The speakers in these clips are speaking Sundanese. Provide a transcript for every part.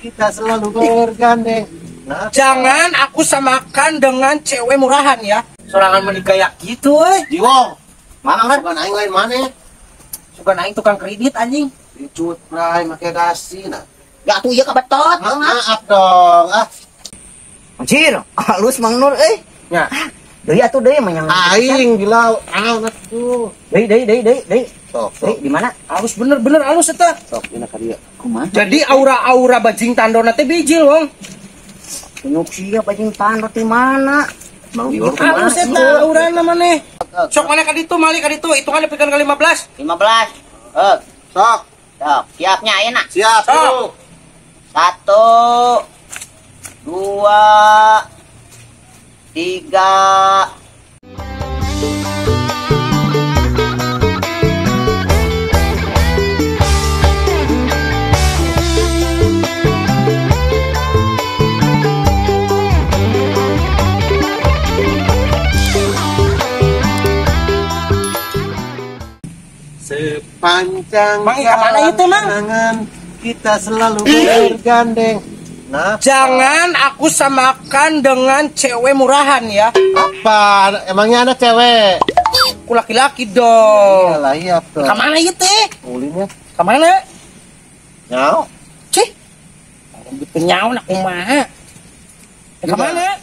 Kita selalu bergandeng. Nah, jangan aku samakan dengan cewek murahan ya. Sorangan menikah ya gitu euy. Jiwong. Mamang kan? Sugan aing lain maneh. Sugan aing tukang kredit anjing. Dicut bray make dasi nah. Gak tuh ieu kabetot. Maaf dong. Ah. Anjir, halus Mang Nur euy. Nya. Deui atuh deui mah yang aing gila, naon atuh. Deui deui deui deui deui. Sok, sok. Di mana? Halus bener-bener halus eta. Sok dina ka dieu. Kumaha? Jadi aura-aura bajing tandona teh bijil, Wong. Tunjuk sia bajing tando ti mana? Mau halus eta aurana maneh. Sok mana ka ditu, mali ka ditu, hitungan pikeun ka 15. 15. Heuh. Sok. Sok, siapnya ayeuna. Siap. Sok. 1 2 3. Sepanjang Mang, kemana itu, Mang? Kenangan kita selalu bergandeng. Nah, jangan aku samakan dengan cewek murahan ya. Apa? Emangnya ada cewek? Aku laki-laki dong. Iyalah, iya tuh. Kemana itu teh? Ulinnya. Kemana? Nyau. Cih. Gitu nyau nak kumaha. Kemana?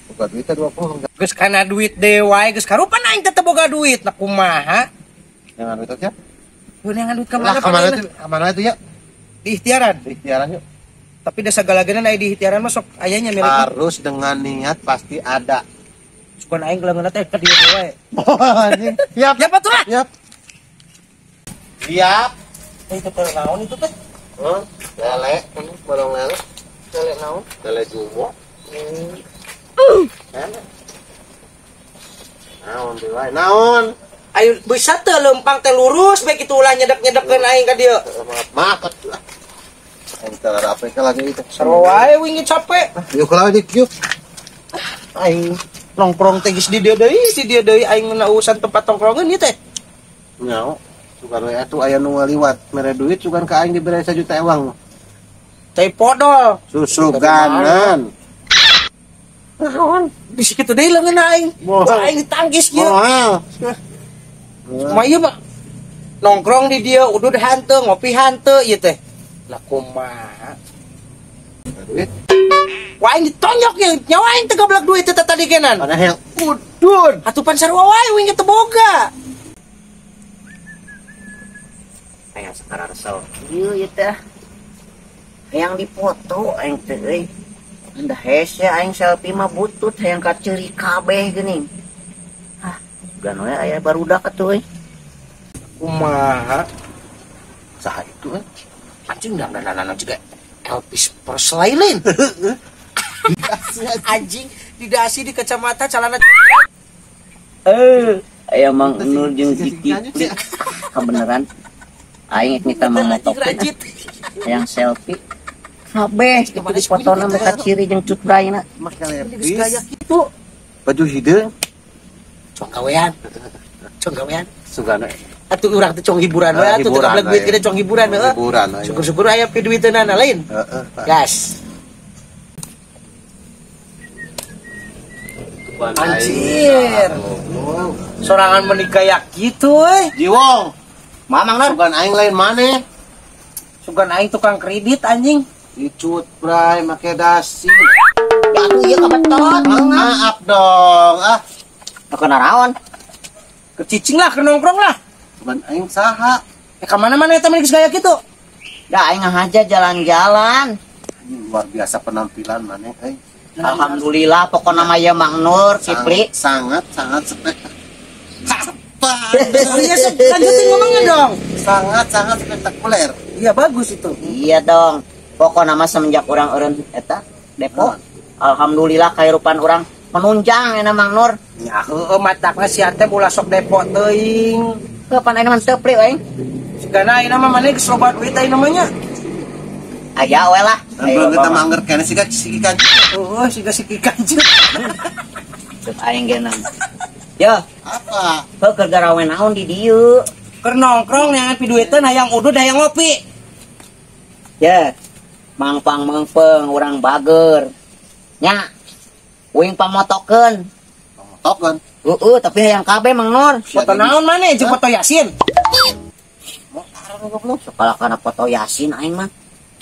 Boga duit 20. Geus kana duit deui wae, geus karupan aing teh boga duit nak kumaha. Jangan duit aja. Jangan duit kemana? Kemana itu? Kemana itu ya? Di ikhtiaran. Di ikhtiaran yuk. Tapi desa galagana aya di ikhtiaran mah sok ayanya milik. Harus dengan niat pasti ada. Sugan aing geleungeunna teh ka dieu wae. Oh, anjing. Siap. Siap atuh lah. Siap. Siap. Itu teh naon itu teh? Hah? Lele, ini balong lele. Lele naon? Lele jumbo. Naon deui wae? Naon? Ayo bisa teu leumpang teh lurus bae kitu ulah nyedek-nyedekeun aing ka dieu. Maaf atuh. Entar Afrika lagi itu. Seru wae wingi capek. Yuk lah dik yuk. Aing nongkrong teh geus di dieu deui, si dieu deui aing mun urusan tempat tongkrongan ieu teh. Nyao, sugan we atuh aya nu ngaliwat mere duit sugan ka aing dibere 1 juta ewang. Teh podol. Susuganan. Naon? Bisi kitu deui leungeun aing. Aing ditangkis kieu. Moal. Cuma ieu mah nongkrong di dieu udud hanteu, ngopi hanteu ieu teh. Lah kumaha? Duit. Wah aing ditonjok ya, nyawa aing teh goblok duit teh tadi kenan. Padahal udud. Atuh pan sarua wae wing teu boga. Hayang sekarang resel. Ieu ieu teh. Hayang dipoto aing teh euy. Anda hese aing selfie mah butut hayang kaceuri kabeh geuning. Ah, gan we aya barudak atuh euy. Kumaha? Saha itu euy? Anjing dandanan juga Elvis Presley. Anjing di dasi di kacamata celana. Aya Mang Nur jeung si Kipli. Kebenaran aing minta Mang motokeun. Yang selfie kabeh kitu dipotona mereka ciri jeung cut brayna. Make lepis. Kitu. Baju hideung. Cong gawean. Cong gawean. Sugana. Atuh urang teh cong hiburan we atuh teu kablek duit kita cong hiburan heuh. Hiburan. Syukur-syukur aya piduiteunana lain. Heeh. Gas. Anjir. Sorangan menikah ya gitu euy. Jiwong. Mamang Nur. Sugan aing lain maneh. Sugan aing tukang kredit anjing. Dicut bray make dasi. Atuh ieu kabetot. Maaf dong. Ah. Aku naraon. Kecicing lah, ke nongkrong lah. Cuman aing saha. Ya ka mana-mana eta mah geus gaya kitu. Da aing ngahaja jalan-jalan. Luar biasa penampilan maneh euy. Alhamdulillah pokona mah ieu Mang Nur Kipli sangat sangat spektakuler. Iya, lanjutin ngomongnya dong. Sangat sangat spektakuler. Iya bagus itu. Iya dong. Pokona mah semenjak urang eureun eta depo. Alhamdulillah kahirupan urang menunjang enak Mang Nur. Ya heueuh matakna sia teh ulah sok depo teuing. Heuh pan ayeuna mah teu pli euy. Sigana ayeuna mah maneh geus loba duit ayeuna mah nya. Aya we lah. Belum kita mangger kene siga siki kanjut. Heueuh siga siki kanjut. Cek aing ge nang. Yo, apa? Heuh keur garawe naon di dieu? Keur nongkrong neangan piduiteun hayang udud hayang ngopi. Ya. Mangpang meungpeung urang bager. Nya. Uing pamotokeun. Pamotokeun. Heeh, tapi hayang kabeh Mang Nur. Foto naon maneh jeung foto Yasin? Motor goblok. Sekolah kana foto Yasin aing mah.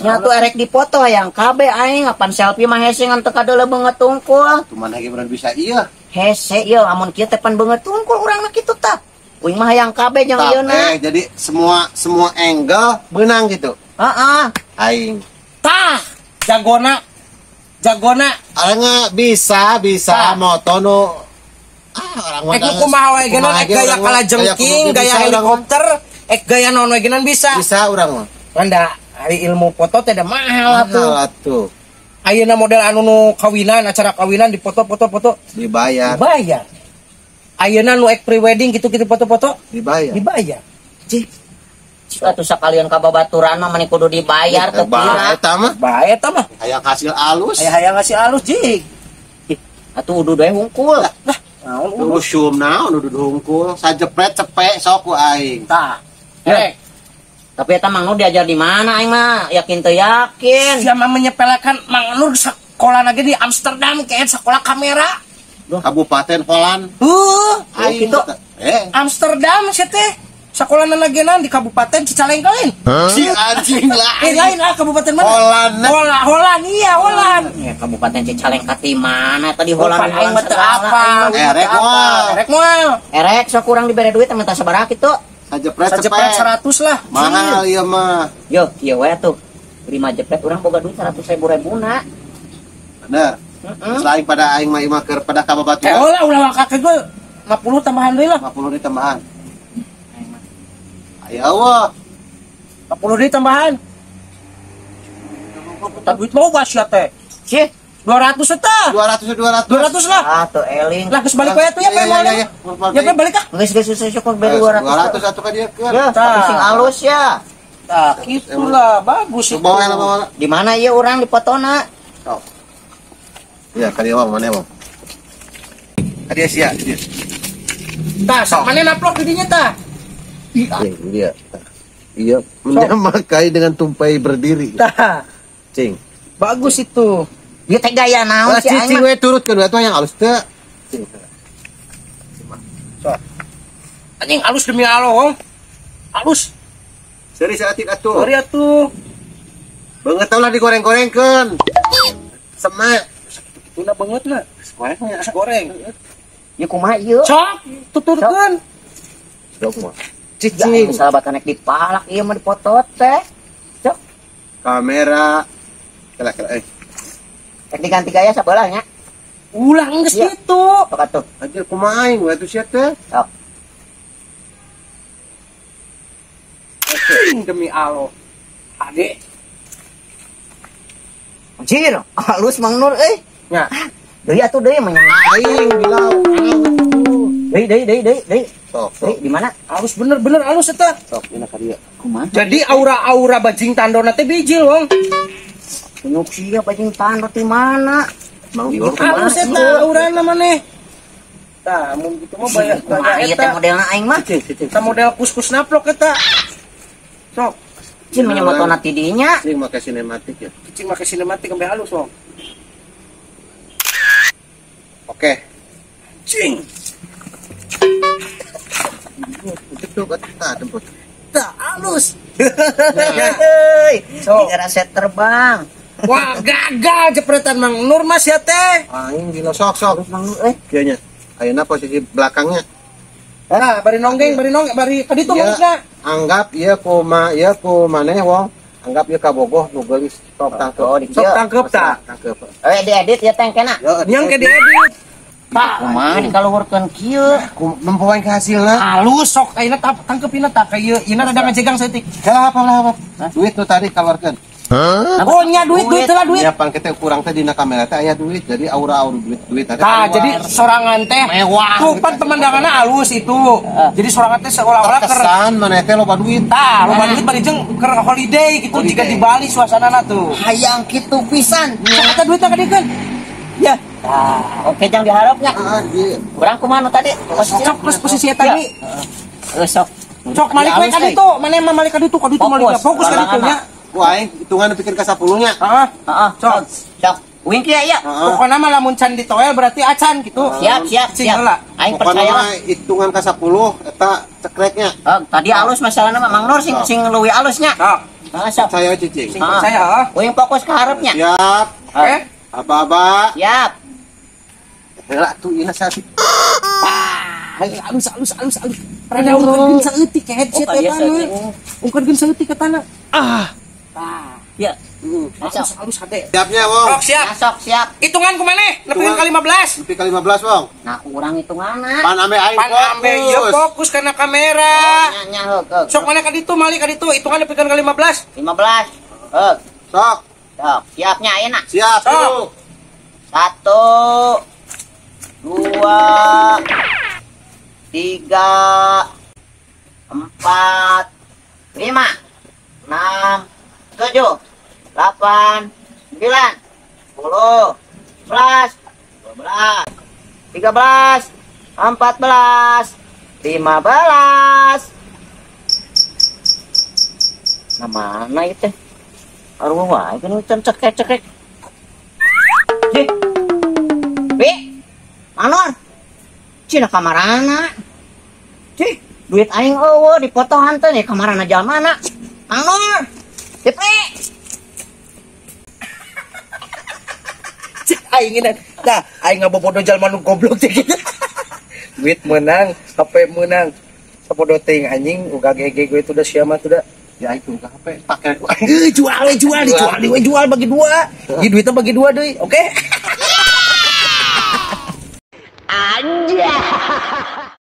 Nya tuh erek dipoto hayang kabeh aing apan selfie mah hese ngan teu kadeuleu beungeut tungkul. Tuh maneh ge bener bisa ieu. Hese ieu amun kieu teh pan beungeut tungkul urangna kitu tah. Uing mah hayang kabeh jeung ieuna. Jadi semua angle beunang gitu. Heeh. Aing. Tah, jagona. Jagona. Aing bisa moto nu ah orang mah. Kumaha wae geuna ek gaya kalajengking, gaya helikopter, ek gaya naon wae geuna bisa. Bisa urang mah. Randa hari ilmu foto teh da mahal atuh. Ayeuna model anu nu kawinan, acara kawinan dipoto-foto-foto dibayar. Dibayar. Ayeuna nu ek pre-wedding gitu-gitu foto-foto dibayar. Dibayar. Cih. Atuh sakalian ka babaturan mah mani kudu dibayar teu pira. Eta mah. Bae eta mah. Hayang hasil alus. Hayang hasil alus jig. Atuh udud we hungkul. Lah, naon udud? Usum naon udud hungkul. Sajepret cepek sok ku aing. Tah. Eh. Tapi eta Mang Nur diajar di mana aing mah? Yakin teu yakin. Sia mah menyepelekan Mang Nur sekolah lagi di Amsterdam kayak sekolah kamera. Kabupaten Holland. Aing kitu. Amsterdam sia teh. Sekolah nanagenan di Kabupaten Cicalengka lain. Si anjing lah. Lain ah kabupaten mana? Holland. Holland iya Holland. Ya Kabupaten Cicalengka di mana tadi Holland? Aing mah teu apa. Erek moal. Erek moal. Erek sok kurang dibere duit minta sabaraha kitu. Sajepret 100 lah. Mahal ieu mah. Yo, ieu we atuh. 5 jepret urang boga duit 100.000 rebuna. Bener. Selain pada aing mah imah keur pada ka babaturan. Ulah ulah kakek gue 50 tambahan deui lah. 50 deui tambahan. Ya Allah. 40 deui tambahan. Tah duit loba sia teh. Cih, 200 eta. 200 200 lah. Ah, tuh eling. Lah geus balik wae atuh ya pe moal. Ya pe balik ah. Geus geus geus sok beri 200. 200 atuh ka dieu keur. Ya, tapi sing alus ya. Tah, kitulah bagus itu. Bawa bawa. Di mana ieu urang dipotona? Sok. Ya, ka dieu mana mah. Ka dieu sia, dieu. Tah, sok maneh naplok di dinya tah. Iya. Iya, menyamakai dengan tumpai berdiri. Tah. Cing. Bagus itu. Ieu teh gaya naon sih aing. Cing we turutkeun atuh yang alus teu. Cing. Sok. Anjing alus demi Allah, Hong. Alus. Seuri saeutik atuh. Seuri atuh. Beungeut ulah digoreng-gorengkeun. Semak. Kituna beungeutna. Gorengnya. Goreng. Ieu kumaha ieu? Sok, tuturkeun. Sok mah. Cicing, salah bakan nek dipalak ieu mah dipotot teh. Sok. Kamera. Kela-kela eh. Rek diganti gaya sabelah nya. Ulah geus kitu. Sok atuh. Anjir kumaha aing we atuh sia teh. Sok. Demi Allah. Ade. Anjir, halus Mang Nur euy. Nya. Deui atuh deui mah aing bilau. Deui deui deui deui deui. Sok, sok. Di mana? Halus bener-bener halus eta. Sok, dina ka dieu. Kumaha? Jadi aura-aura bajing tandona teh bijil, Wong. Tunjuk sia bajing tando ti mana? Mang Nur halus eta aurana maneh. Tah, mun kitu mah bayar kumaha ieu teh modelna aing mah? Eta model kus-kus naplok eta. Sok. Cing mah motona ti dinya. Cing make sinematik ya. Cing make sinematik sampai halus, Wong. Oke. Cing. Itu tah temput. Tah halus. Hei, So. rasa terbang. Wah, gagal jepretan Mang Nur mas ya teh. Aing gila sok sok. Mang Nur euy. Kieu nya. Ayeuna posisi belakangnya. Nah, bari nonggeng, bari ka ditu maksudna. Anggap ieu kuma, ieu ku maneh wong. Anggap ieu kabogoh nu geulis sok tangkep. Oh, sok tangkep tah. Tangkep. Eh, diedit ya teh kena. Yang ke diedit. Tah, kumaha dikaluhurkeun kieu? Nempo wae ka hasilna. Halus sok ayeuna tangkepina tah ka ieu. Ieu rada ngajegang saeutik. Kalah apa lah apa. Duit nu tadi kaluarkeun. Oh nya duit duit lah duit. Ya pan kita kurang teh dina kamera teh aya duit jadi aura-aura duit teh. Tah jadi sorangan teh mewah. Tuh pan pemandanganna halus itu. Jadi sorangan teh seolah-olah kesan maneh teh loba duit. Tah loba duit bari jeung keur holiday gitu jika di Bali suasanana tuh. Hayang kitu pisan. Sok eta duitna kadiekeun. Ya. Tah, oke jang diharapnya. Heeh, urang kumaha nu tadi? Sok plus posisi eta tadi. Heeh, sok. Sok malik we ka ditu, maneh mah malik ka ditu, ka ditu malik. Fokus ka ditu nya. Ku aing hitungan pikir ka 10 nya. Heeh. Heeh. Sok. Sok. Uing kieu ya. Pokoknya mah lamun can ditoel berarti acan gitu. Siap, siap, siap. Aing pokoknya percaya. Mah hitungan ka 10 eta cekreknya. Oh, tadi alus masalahna mah Mang Nur sing sing leuwih alusnya. Sok. Heeh, sok. Percaya cicing. Sing percaya, heeh. Uing fokus ke harepnya. Siap. Oke. Aba-aba. Siap. Heula tuh ieu sasi. Alus alus alus alus. Rada ungkeun saeutik headset eta. Ungkeun saeutik ka tanah. Ah. Tah. Ya. Alus alus hade. Siapnya, Wong. Sok siap. Sok siap. Hitungan kumaneh? Nepikeun ka 15. Nepi ka 15, Wong. Nah, kurang hitunganna. Pan ambe aing Pan ambe ieu fokus kana kamera. Nya nya heuk. Sok maneh ka ditu mali ka ditu hitungan nepikeun ka 15. 15. Heuk. Sok. Sok, siapnya ayeuna. Siap. Sok. 1 2 3 4 5 6 7 8 9 10 11 12 13 14 15. Nah, mana itu? Aduh, wae kan cekek-cekek. Cih. Bi. Manor. Cina kamarana. Cih, duit aing eueuh dipotohan teh nih kamarana jalmana. Manor. Dipri. Cik aing ini. Nah, aing ngabobodo jalma nu goblok teh gitu. Duit menang, HP menang. Sapodo teuing anjing uga gege gue itu udah sia mah tuh dah. Ya itu HP pakai ku aing. Jual jual dijual jual bagi dua. Ieu duitnya bagi dua deui, oke? Anjay.